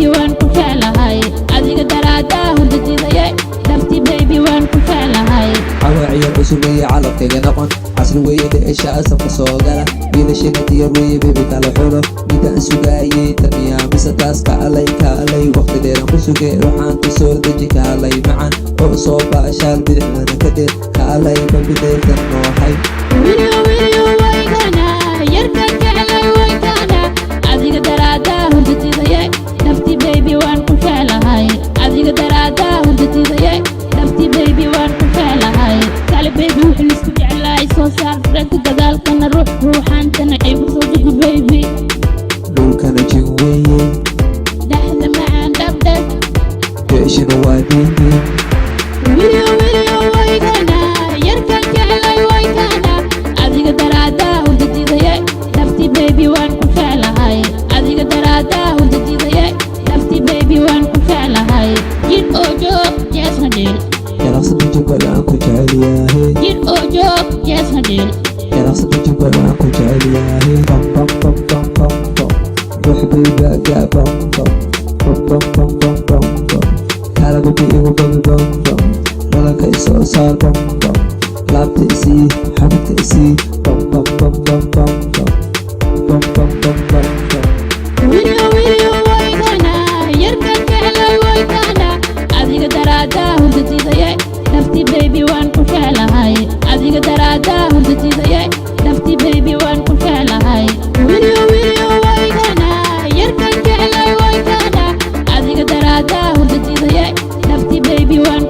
Baby, waan ku jeclahay. Adiga daraadaa hurdadiidaye. Dhabti baby, waan ku jeclahay. Cawaaciyan cusub weeye, calabkayga noqon. Casri weeye dheesha, safka soo gala. Wiilashina diyaar weeye, baby, kala xulo. Midaan sugaayey tamiyaa mise taas? Kaalay, kaalay, waqti dheeran ku sugay. Ruuxaanta soo deji, kaalay macan oo soo baashaal, bidixdana ka dheer. Kaalay babidheertan noohay. Wiliyo wiliyo waygana, yarkan jeclay waygana. Adiga daraadaa hurdadiidaye. Dhabti baby, waan ku jeclahay. Adiga daraadaa hurdadiidaye. Dhabti baby, waan ku jeclahay. Kale baby, wuxuu lisku jeclahay soo saar ragga gadaalkana ruux ruuxaantana igu soo deji, baby. Dhulkana jin weeye. Dhexda macaan dhabdhab. Dheeshina waa diindiin. Wiliyo wiliyo waygana, yarkan jeclay waygana. Adiga daraadaa hurdadiidaye. Dhabti baby, waan ku jeclahay. Adiga daraadaa hurdadiidaye. Dhabti baby, waan ku jeclahay. Jir oo joog, jeesna dheel. Jalaqsada jubbada aan ku jecel yahay. Jir oo joog, jeesna dheel. Jalaqsada jubbada aan ku jecel yahay. Bam bam bam bam bam bam, ruux baybaga bam bam bam bam bam bam bam bam. Kaala baby, igu babi bam bam. Dhalanka isoo saar bam bam. Laabta isii, xabadka isii. Bam bam bam bam bam bam bam bam bam bam bam. Wiliyo wiliyo waygana, yarkan jeclay waygana. Adiga daraadaa hurdadiidaye. Dhabti baby, waan ku jeclahay. Adiga daraadaa hurdadiidaye. Dhabti baby, waan ku jeclahay. Wiliyo wiliyo waygana, yarkan jeclay waygana. Adiga daraadaa hurdadiidaye. Dhabti baby, waan